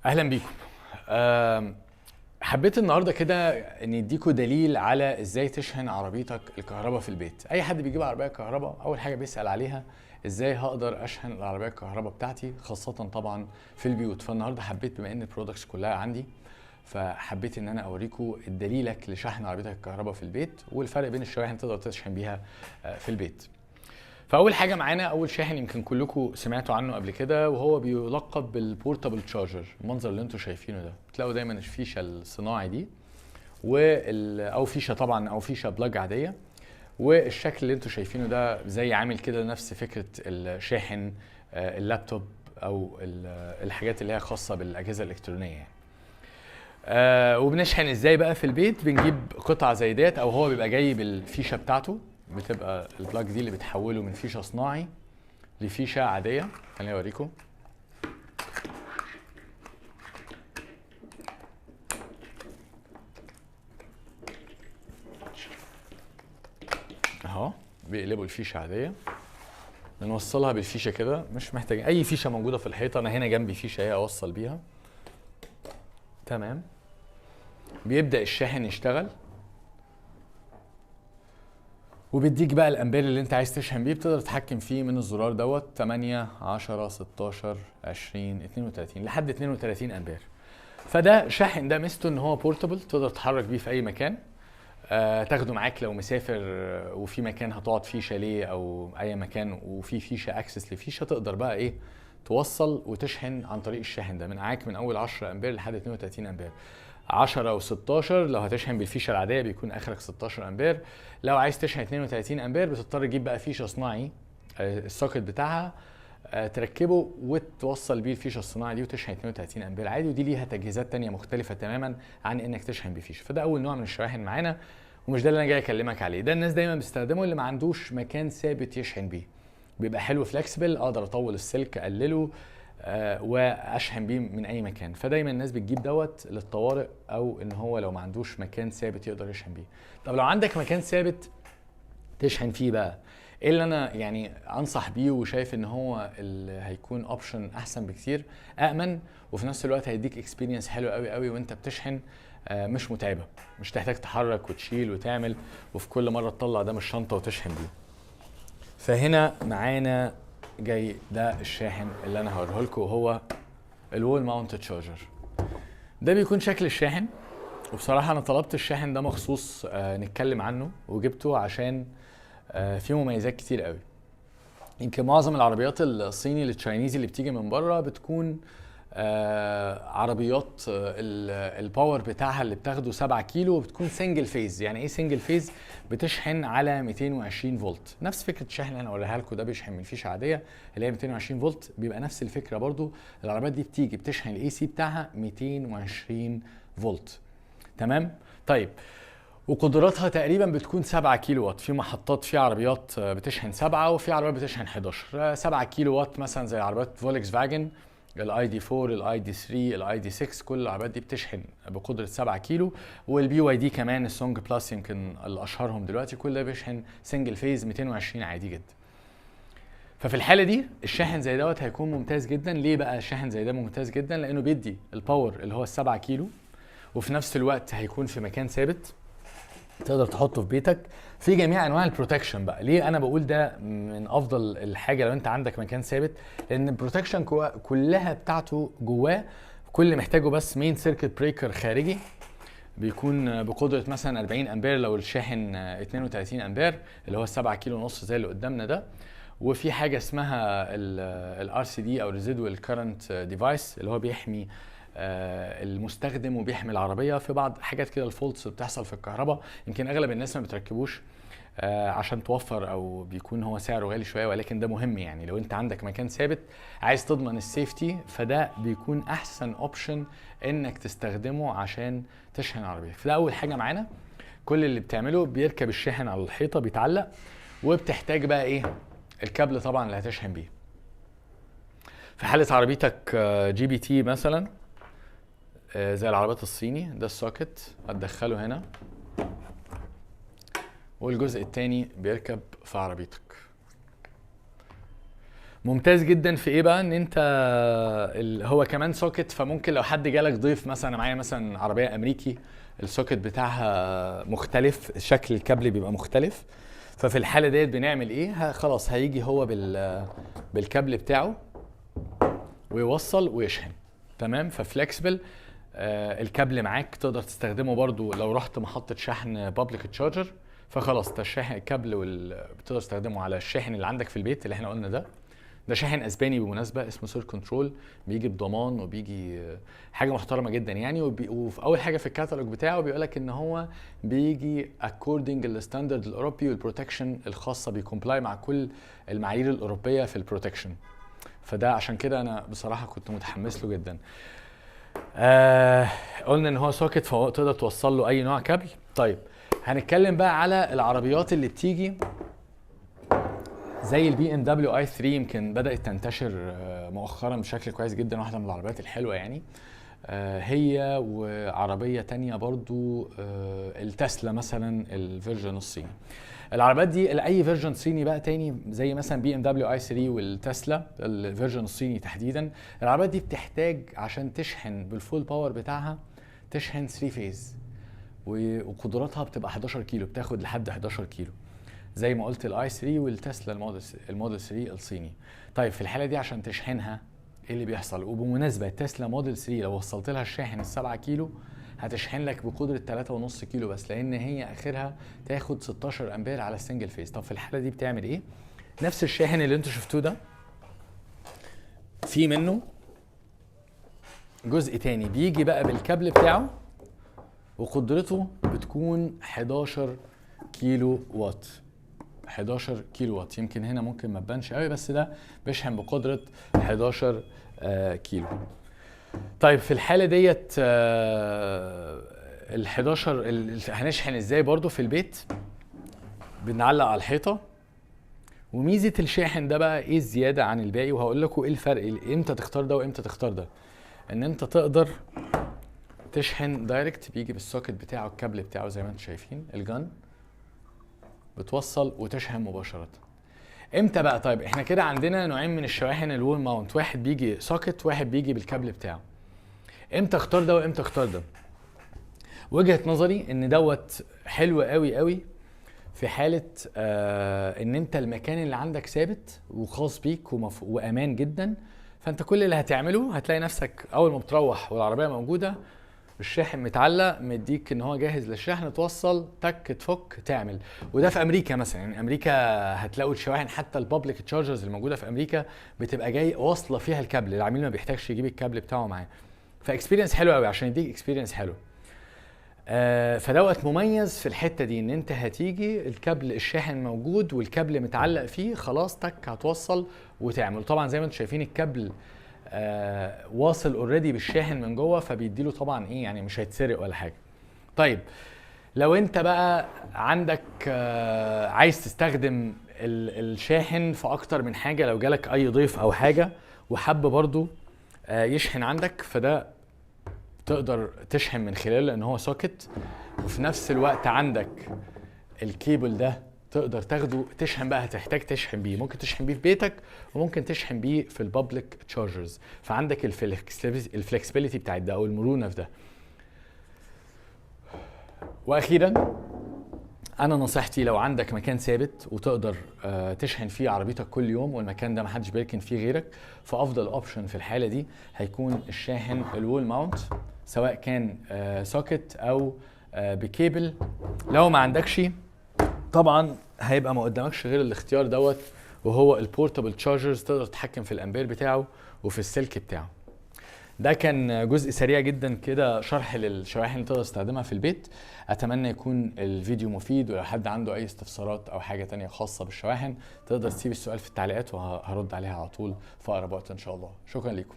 اهلا بيكم. حبيت النهارده كده ان اديكوا دليل على ازاي تشحن عربيتك الكهرباء في البيت. اي حد بيجيب عربية كهرباء اول حاجة بيسال عليها ازاي هقدر اشحن العربية الكهرباء بتاعتي، خاصة طبعا في البيوت. فالنهارده حبيت بما ان ال products كلها عندي، فحبيت ان انا اوريكم دليلك لشحن عربيتك الكهرباء في البيت والفرق بين الشواحن اللي تقدر تشحن بيها في البيت. فاول حاجة معانا، اول شاحن يمكن كلكم سمعتوا عنه قبل كده، وهو بيلقب بال portable charger. المنظر اللي انتم شايفينه ده بتلاقوا دايما الفيشه الصناعي دي او فيشه طبعا، او فيشه plug عادية، والشكل اللي انتم شايفينه ده زي عامل كده نفس فكرة الشاحن اللابتوب او الحاجات اللي هي خاصة بالاجهزة الالكترونية يعني. وبنشحن ازاي بقى في البيت؟ بنجيب قطعه زي ديت، او هو بيبقى جاي بالفيشه بتاعته، بتبقى ال plug دي اللي بتحوله من فيشه صناعي لفيشه عادية. خليني اوريكم. اهو بيقلبوا الفيشه عادية، بنوصلها بالفيشه كده، مش محتاج اي فيشه موجودة في الحيطة. انا هنا جنبي فيشه اهي اوصل بيها. تمام، بيبدا الشاحن يشتغل وبيديك بقى الامبير اللي انت عايز تشحن بيه، بتقدر تتحكم فيه من الزرار دوت 8 10 16 20 32 لحد 32 امبير. فده شاحن، ده ميزته ان هو portable، تقدر تتحرك بيه في اي مكان، تاخده معاك لو مسافر وفي مكان هتقعد فيه شاليه او اي مكان وفي فيشه access لفيشه، تقدر بقى ايه توصل وتشحن عن طريق الشاحن ده من معاك من اول 10 امبير لحد 32 امبير. 10 و16 لو هتشحن بالفيشه العادية بيكون اخرك 16 امبير. لو عايز تشحن 32 امبير بتضطر تجيب بقى فيشه صناعي، ال socket بتاعها، تركبه وتوصل بيه الفيشه الصناعي دي وتشحن 32 امبير عادي. ودي ليها تجهيزات تانية مختلفة تماما عن انك تشحن بفيشه. فده اول نوع من الشواحن معانا، ومش ده اللي انا جاي اكلمك عليه. ده الناس دايما بتستخدمه اللي ما عندوش مكان ثابت يشحن بيه، بيبقى حلو flexible، اقدر اطول السلك اقلله، واشحن بيه من اي مكان. فدايما الناس بتجيب دوت للطوارئ، او ان هو لو ما عندوش مكان ثابت يقدر يشحن بيه. طب لو عندك مكان ثابت تشحن فيه بقى، ايه اللي انا يعني انصح بيه وشايف ان هو اللي هيكون option احسن بكتير، امن، وفي نفس الوقت هيديك experience حلو قوي قوي وانت بتشحن، مش متعبة، مش تحتاج تحرك وتشيل وتعمل وفي كل مرة تطلع ده من الشنطة وتشحن بيه. فهنا معانا جاي ده الشاحن اللي انا هوريه لكم، وهو ال wall mount charger. ده بيكون شكل الشاحن، وبصراحة انا طلبت الشاحن ده مخصوص نتكلم عنه، وجبته عشان فيه مميزات كتير قوي. يمكن معظم العربيات الصيني ال Chinese اللي بتيجي من بره بتكون عربيات ال power بتاعها اللي بتاخده 7 كيلو، وبتكون single phase. يعني ايه single phase؟ بتشحن على 220 فولت، نفس فكرة الشحن اللي انا اوريها لكم. ده بيشحن من فيشه عادية اللي هي 220 فولت، بيبقى نفس الفكرة برضو. العربيات دي بتيجي بتشحن ال AC بتاعها 220 فولت. تمام؟ طيب، وقدراتها تقريبا بتكون 7 كيلو وات. في محطات، في عربيات بتشحن 7 وفي عربيات بتشحن 11. 7 كيلو وات مثلا زي عربيات فولكس فاجن ال ID 4، ال ID 3، ال ID 6، كل العربيات دي بتشحن بقدره 7 كيلو. وال BYD كمان، ال Song Plus يمكن الاشهرهم دلوقتي، كل ده بيشحن single phase 220 عادي جدا. ففي الحالة دي الشاحن زي دوت هيكون ممتاز جدا. ليه بقى الشاحن زي ده ممتاز جدا؟ لانه بيدي ال power اللي هو ال 7 كيلو، وفي نفس الوقت هيكون في مكان ثابت تقدر تحطه في بيتك، في جميع انواع ال protection بقى. ليه انا بقول ده من افضل الحاجة لو انت عندك مكان ثابت؟ لان ال protection كلها بتاعته جواه، كل اللي محتاجه بس main circuit breaker خارجي بيكون بقدره مثلا 40 امبير لو الشاحن 32 امبير اللي هو 7 كيلو ونص زي اللي قدامنا ده. وفي حاجة اسمها ال RCD او residual current device اللي هو بيحمي المستخدم وبيحمي العربية في بعض حاجات كده، ال faults اللي بتحصل في الكهرباء. يمكن اغلب الناس ما بتركبوش عشان توفر او بيكون هو سعره غالي شوية، ولكن ده مهم. يعني لو انت عندك مكان ثابت عايز تضمن ال safety، فده بيكون احسن option انك تستخدمه عشان تشحن عربيتك. فده اول حاجة معانا. كل اللي بتعمله بيركب الشاحن على الحيطة، بيتعلق، وبتحتاج بقى ايه؟ الكابل طبعا اللي هتشحن بيه. في حاله عربيتك GPT مثلا، زي العربيات الصيني، ده ال socket هتدخله هنا، والجزء التاني بيركب في عربيتك. ممتاز جدا في ايه بقى؟ ان انت هو كمان socket، فممكن لو حد جالك ضيف مثلا، أنا معايا مثلا عربية امريكي ال socket بتاعها مختلف، شكل الكابل بيبقى مختلف، ففي الحالة ديت بنعمل ايه؟ خلاص هيجي هو بالكابل بتاعه ويوصل ويشحن. تمام، ف flexible. الكابل معاك تقدر تستخدمه برضو لو رحت محطة شحن public charger، فخلاص ده الشاحن الكابل بتقدر تستخدمه على الشاحن اللي عندك في البيت اللي احنا قلنا ده. ده شاحن اسباني بالمناسبة اسمه Circontrol، بيجي بضمان وبيجي حاجة محترمه جدا يعني. وفي اول حاجة في الكتالوج بتاعه بيقول لك ان هو بيجي according لل standard الاوروبي وال protection الخاصة، بي comply مع كل المعايير الاوروبية في ال protection. فده عشان كده انا بصراحة كنت متحمس له جدا. قلنا ان هو socket فهو تقدر توصل له اي نوع كابل. طيب هنتكلم بقى على العربيات اللي بتيجي زي ال BMW i3، يمكن بدات تنتشر مؤخرا بشكل كويس جدا، واحدة من العربيات الحلوة يعني. هي وعربية تانية برضو، التسلا مثلا ال version الصيني. العربيات دي اي version صيني بقى تاني زي مثلا BMW i3 والتسلا ال version الصيني تحديدا، العربيات دي بتحتاج عشان تشحن بال full power بتاعها تشحن 3 phase، وقدراتها بتبقى 11 كيلو، بتاخد لحد 11 كيلو زي ما قلت ال i3 والتسلا الموديل 3 الصيني. طيب في الحالة دي عشان تشحنها ايه اللي بيحصل؟ وبمناسبة تسلا موديل 3 لو وصلت لها الشاحن ال7 كيلو هتشحن لك بقدره 3.5 كيلو بس، لان هي اخرها تاخد 16 امبير على ال single phase. طب في الحالة دي بتعمل ايه؟ نفس الشاحن اللي انتوا شفتوه ده في منه جزء تاني بيجي بقى بالكابل بتاعه وقدرته بتكون 11 كيلو وات، 11 كيلو وات. يمكن هنا ممكن ما تبانش قوي، بس ده بيشحن بقدرة 11 كيلو. طيب في الحالة ديت ال 11 هنشحن ازاي برضو في البيت؟ بنعلق على الحيطة. وميزة الشاحن ده بقى ايه الزيادة عن الباقي، وهقول لكم ايه الفرق، امتى تختار ده وامتى تختار ده. ان انت تقدر تشحن direct، بيجي بال socket بتاعه الكابل بتاعه زي ما انتم شايفين ال gun، بتوصل وتشحن مباشرة. امتى بقى؟ طيب احنا كده عندنا نوعين من الشواحن ال wall mount، واحد بيجي socket واحد بيجي بالكابل بتاعه. امتى اختار ده وامتى اختار ده؟ وجهة نظري ان دوت حلو قوي قوي في حالة ان انت المكان اللي عندك ثابت وخاص بيك وامان جدا، فانت كل اللي هتعمله هتلاقي نفسك اول ما بتروح والعربية موجودة الشاحن متعلق مديك ان هو جاهز للشحن، توصل تك تفك تعمل. وده في امريكا مثلا، يعني امريكا هتلاقوا الشواحن حتى ال public chargers الموجودة في امريكا بتبقى جاي واصله فيها الكابل، العميل ما بيحتاجش يجيب الكابل بتاعه معاه. ف experience حلو قوي عشان يديك experience حلو. فدوت مميز في الحتة دي، ان انت هتيجي الكابل الشاحن موجود والكابل متعلق فيه، خلاص تك هتوصل وتعمل. طبعا زي ما انتم شايفين الكابل واصل already بالشاحن من جوه، فبيديله طبعا ايه يعني مش هيتسرق ولا حاجة. طيب لو انت بقى عندك عايز تستخدم الشاحن في اكتر من حاجة، لو جالك اي ضيف او حاجة وحب برضو يشحن عندك، فده تقدر تشحن من خلاله لان هو socket، وفي نفس الوقت عندك الكيبل ده تقدر تاخده تشحن بقى، هتحتاج تشحن بيه، ممكن تشحن بيه في بيتك وممكن تشحن بيه في ال public chargers، فعندك ال flexibility بتاعت ده او المرونة في ده. واخيرا انا نصيحتي لو عندك مكان ثابت وتقدر تشحن فيه عربيتك كل يوم والمكان ده محدش بيركن فيه غيرك، فافضل option في الحالة دي هيكون الشاحن ال wall mount، سواء كان socket او بكيبل. لو ما عندكش طبعا هيبقى ما قدامكش غير الاختيار دوت، وهو ال portable chargers، تقدر تتحكم في الامبير بتاعه وفي السلك بتاعه. ده كان جزء سريع جدا كده شرح للشواحن اللي تقدر تستخدمها في البيت. اتمنى يكون الفيديو مفيد، ولو حد عنده اي استفسارات او حاجة تانية خاصة بالشواحن تقدر تسيب السؤال في التعليقات وهرد عليها على طول في اقرب وقت ان شاء الله. شكرا لكم.